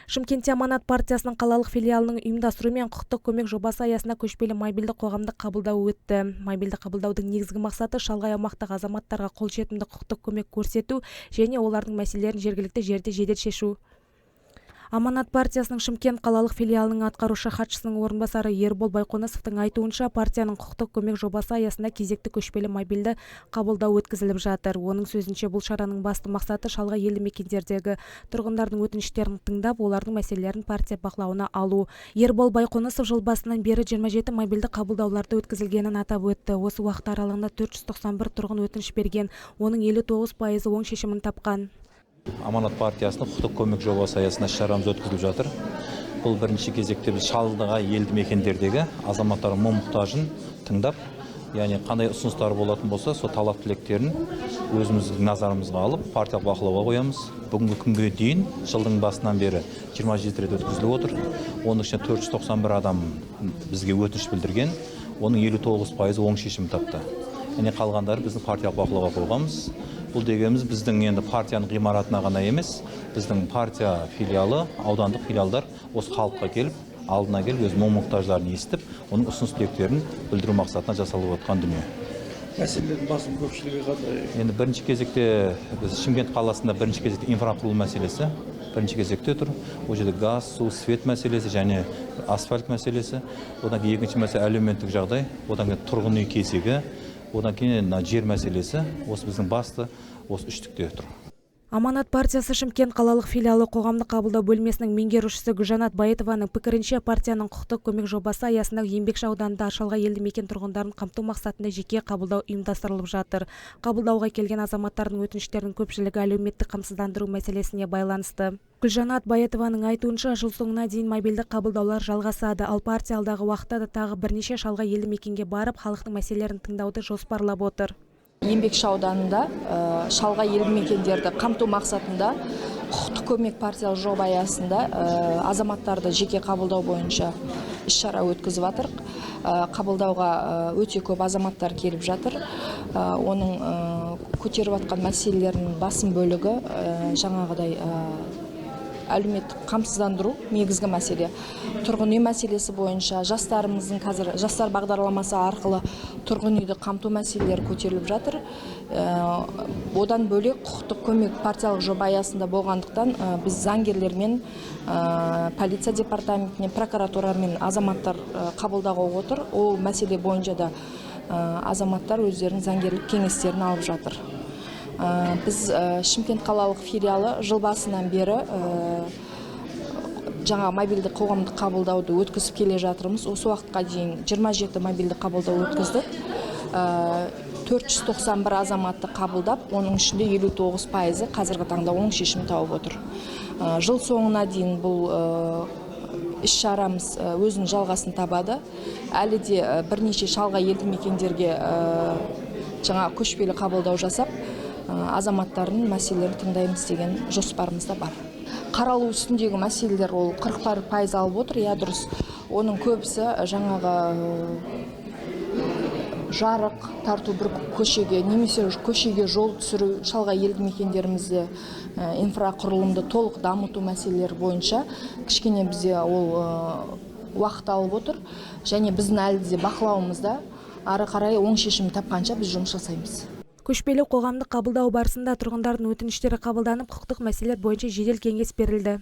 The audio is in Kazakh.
Шымкентте «Аманат» партиясының қалалық филиалының ұйымдастыруымен құқықтық көмек жобасы аясында көшпелі мобильді қоғамдық қабылдау өтті. Мобильді қабылдаудың негізгі мақсаты – шалғай аумақтағы азаматтарға қолжетімді құқықтық көмек көрсету және олардың мәселелерін жергілікті жерде жедел шешу. «Аманат» партиясының Шымкент қалалық филиалының атқарушы хатшысының орынбасары Ербол Байқонысовтың айтуынша, партияның құқықтық көмек жобасы аясында кезекті көшпелі мобильді қабылдау өткізіліп жатыр. Оның сөзінше, бұл шараның басты мақсаты – шалғай елді мекендердегі тұрғындардың өтініштерін тыңдап, олардың мәселелерін партия бақылауына алу. Ербол Байқонысов жыл басынан бері 27 мобильді қабылдауларды өткізілгенін атап өтті. Осы уақыт аралығында 491 тұрғын өтініш берген, оның 59%-ы оң шешімін тапқан. «Аманат» партиясының құқықтық көмек жобасы аясында іс шарамыз өткізіліп жатыр. Бұл бірінші кезекте біз шалғай елді мекендердегі азаматтардың мұң мұқтажын тыңдап, яғни қандай ұсыныстары болатын болса, сол талап тілектерін өзіміздің назарымызға алып, партиялық бақылауға қоямыз. Бүгінгі күнге дейін, жылдың басынан бері 27 рет өткізіліп отыр. Оның ішінде 491 адам бізге өтініш білдірген, оның 59%-ы оң шешім тапты. Яғни қалғандары біздің партиялық бақылауға қойғанбыз. Бұл дегеніміз, біздің енді партияның ғимаратына ғана емес, біздің партия филиалы, аудандық филиалдар осы халыққа келіп, алдына келіп, өз мұң мұқтаждарын естіп, оның ұсыныс тілектерін білдіру мақсатына жасалып отқан дүние. Мәселелердің басым көпшілігі қандай? Енді бірінші кезекте біз Шымкент қаласында бірінші кезекте инфрақұрылым мәселесі бірінші кезекте тұр. Ол жерде газ, су, свет мәселесі және асфальт мәселесі. Одан кейін екінші мәселе – әлеуметтік жағдай, одан кейін тұрғын үй кезегі, одан кейін мына жер мәселесі. Осы біздің басты осы үштікте тұр. «Аманат» партиясы Шымкент қалалық филиалы қоғамдық қабылдау бөлмесінің меңгерушісі Гүлжанат Байытованың пікірінше, партияның құқықтық көмек жобасы аясында Еңбекші ауданында шалғай елді мекен тұрғындарын қамту мақсатында жеке қабылдау ұйымдастырылып жатыр. Қабылдауға келген азаматтардың өтініштерінің көпшілігі әлеуметтік қамсыздандыру мәселесіне байланысты. Гүлжанат Байытованың айтуынша, жыл соңына дейін мобильді қабылдаулар жалғасады. Ал партия алдағы уақытта да тағы бірнеше шалғай елді мекенге барып, халықтың мәселелерін тыңдауды жоспарлап отыр. Еңбекші ауданында шалғай елді мекендерді қамту мақсатында құқықтық көмек партиялық жоба аясында азаматтарды жеке қабылдау бойынша іс шара өткізіп жатырық. Қабылдауға өте көп азаматтар келіп жатыр. Оның көтеріп жатқан мәселелерінің басым бөлігі жаңағыдай әлеуметтік қамсыздандыру негізгі мәселе. Тұрғын үй мәселесі бойынша жастарымыздың қазір жастар бағдарламасы арқылы тұрғын үйді қамту мәселелері көтеріліп жатыр. Одан бөлек, құқықтық көмек партиялық жоба аясында болғандықтан, біз заңгерлермен, полиция департаментінен, прокуратурамен азаматтар қабылдауға отыр. Ол мәселе бойынша да азаматтар өздерінің заңгерлік кеңестерін алып жатыр. Біз Шымкент қалалық филиалы жыл басынан бері жаңа мобильді қоғамдық қабылдауды өткізіп келе жатырмыз. Осы уақытқа дейін 27 мобильді қабылдау өткіздік. 491 азаматты қабылдап, оның ішінде 59%-ы қазіргі таңда оң шешім тауып отыр. Жыл соңына дейін бұл іс шарамыз өзінің жалғасын табады. Әлі де бірнеше шалғай елді мекендерге жаңа көшпелі қабылдау жасап, азаматтардың мәселелерін тыңдаймыз деген жоспарымыз да бар. Қаралу үстіндегі мәселелер, ол 41% алып отыр, иә, дұрыс. Оның көбісі жаңағы жарық тарту бір көшеге немесе көшеге жол түсіру, шалғай елді мекендерімізде инфрақұрылымды толық дамыту мәселелері бойынша кішкене бізде ол уақыт алып отыр. Және біздің әлі де бақылауымызда, ары қарай оң шешім тапқанша біз жұмыс жасаймыз. Көшпелі қоғамдық қабылдау барысында тұрғындардың өтініштері қабылданып, құқықтық мәселелер бойынша жедел кеңес берілді.